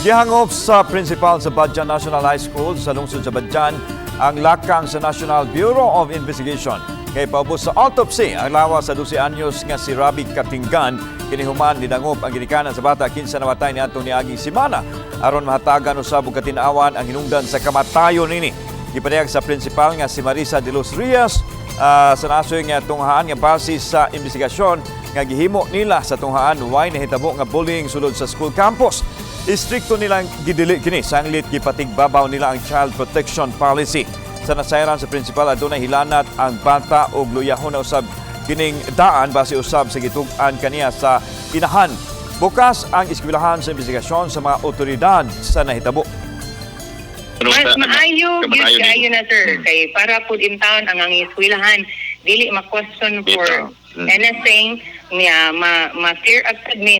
Gihangop sa principal sa Badian National High School sa lungsod sa Badian ang lakang sa National Bureau of Investigation. Kay paubos sa autopsy ang lawas sa 12 anyos nga si Rabi Katinggan. Kini human nidangop ang ginikanan sa bata kinsa namatay niadtong niaging simana aron mahatagan usab og katin-awan ang hinungdan sa kamatayon nini. Gipadayag sa principal nga si Marisa de los Rias sa nasoy nga tunghaan nga base sa investigasyon nga gihimo nila sa tunghaan, way nahitabo nga bullying sulod sa school campus. Istrikto nilang gidili kini sanglit gipatigbabaw nila ang child protection policy. Sa nasayran sa principal, adunay hilanat ang bata og luyahon na usab kining daan base usab sa gitug-an kaniya sa inahan. Bukas ang eskwelahan sa investigasyon sa mga otoridad sa nahitabo. Mas maayo gyud kamatayon kaayo nimo. Na, sir, kay para pud in town ang eskwelahan dili ma-question for Bitaw. Anything niya ma ma-clear up sad ni.